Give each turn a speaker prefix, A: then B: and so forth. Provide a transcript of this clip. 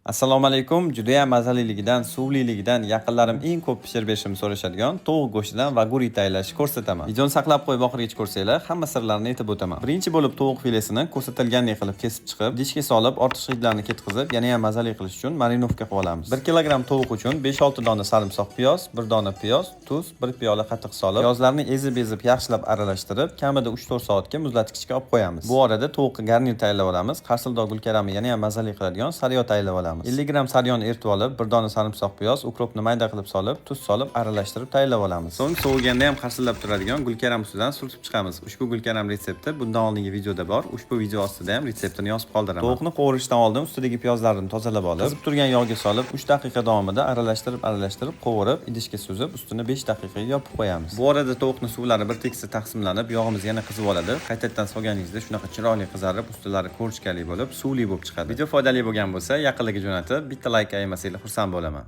A: Assalomu alaykum. Judayam mazaliligidan, suvliligidan yaqinlarim eng ko'p pishirib berishimni so'rashadigan tovuq go'shtidan vaguri tayyorlashni ko'rsataman. Videoni saqlab qo'yib oxirigacha ko'rsanglar, hamma sirlarini aytib o'taman. Birinchi bo'lib tovuq filesini ko'rsatilgandek qilib kesib chiqib, idishga solib, ortiqcha hidlarni ketkazib, yana ham mazali qilish uchun marinovka qilib olamiz. 1 kilogramm tovuq uchun 5-6 dona sarimsoq piyoz, 1 dona piyoz, tuz, 1 piyola qatiq solib, piyozlarni ezib-ezib yaxshilab aralashtirib, kamida 3-4 soatga muzlatgichga olib qo'yamiz. Bu orada tovuqqa garnir tayyorlab olamiz. Qarsildoq gulkaramni yana ham mazali qiladigan sariyog' tayyorlab olamiz. 50 gramm sariyog'ni eritib olib, bir dona sarimsoq piyoz, укроп ni mayda qilib solib, tuz solib aralashtirib tayyorlab olamiz. So'ng sovuganda ham qarsillab turadigan gulkaram ustidan surtib chiqamiz. Ushbu gulkaram retsepti bundan oldingi videoda bor. Ushbu video ostida ham retseptini yozib qoldiraman. Tovuqni qovurishdan oldin ustidagi piyozlarni tozalab olib, qizib turgan yog'ga solib, 3 daqiqa davomida aralashtirib, aralashtirib qovurib, idishga suzib, ustini 5 daqiqaga yopib qo'yamiz. Bu orada tovuqni suvlari bir tekisda taqsimlanib, yog'imiz yana qizib oladi. Qaytadan solganingizda shunaqa chiroyli qizarib, ustilari корочка li bo'lib, suvli bo'lib chiqadi. Video foydali bo'lgan bo'lsa, yaqinlarga jo'natib, bitta layk ayamasanglar, xursand bo'laman.